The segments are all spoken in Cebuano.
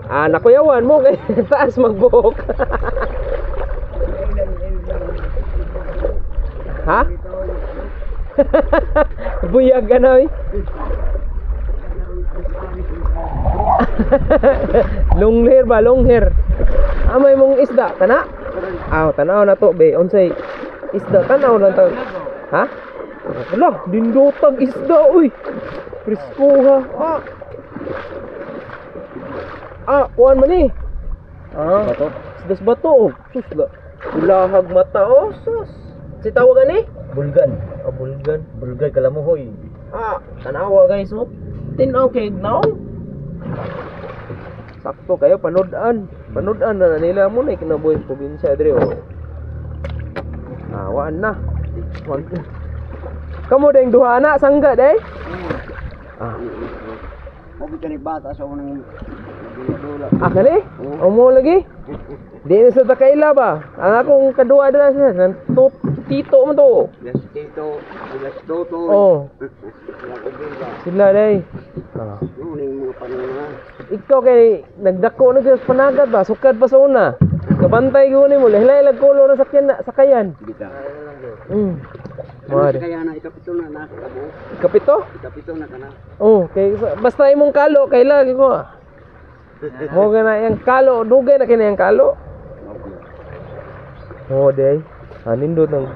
Ah, nakuyawan mo kay taas magbuhok. Ha? Buyag ka na, oy. Long hair ba? Long hair. Ah, may mong isda. Tana? Ah, tanaw na to, be. Unsay isda, tanaw lang to. Ha? Wala, dindotag isda, uy. Presko ha. Ah. Ah, kuan man eh. Ah, Bato. Isda sa bato, oh. Sus, la. Ulahag mata, oh. Sus. Si tawagan eh? Bulgan. Ah, bulgan. Bulgan kalamuhoy. Ah, tanawa guys, oh. Tinaw kay now. Sakto kayo panood-an. Panood-an na nila mo na kinabuhi sa probinsya dre oh. Ah, waan na. Wag. Kamo ding duha na sangga day. Ah, Mo ka ni bata sa unang dula. ah kani? Omo lagi. Di na sa takaila ba? Ang akong kaduha dira sa nan tito man to. Yes, Tito, yes, Toto. Oh, Sila ko ba? sila day. Ah. Nuning mga panuna. Ikaw kay nagdako na gyud sa panagat ba, sukad pa sa una. Kabantay ko nimo, lahi lag kulo na sakyan na sakayan. Bita. Mga Ano kaya na ikapito na na kabo? Kapito? Ikapito na kana. Oh, kay basta imong kalo kay lagi ko. Ah. Mo na yang kalo, dugay na kini yang kalo. Oh, day. Anindot ng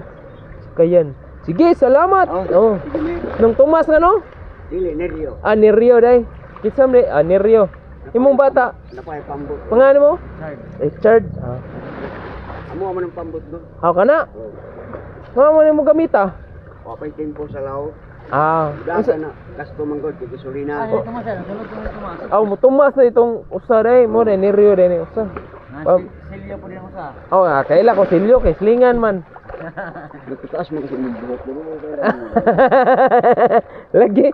sakayan. Sige, salamat. Oh. Sige ne. Nung Tomas nga no? Dili neryo. Ah, Neryo day. Kitsam day, ah, Neryo. Imong bata, Napay pambot. pangalan mo? Richard. Ah. Amo man ang pambot do. How ka na? Nga mo nimo gamita? Wapay tempo sa laot. Ah, Daga na gasto man gud kay gasolina. Aw, mo tumas na itong usa day mo day Neryo day ni usa. Silyo po din usa. Oh, ah, kaila ko silyo kay slingan man. Nagtataas mo kasi imong buhok. Lagi.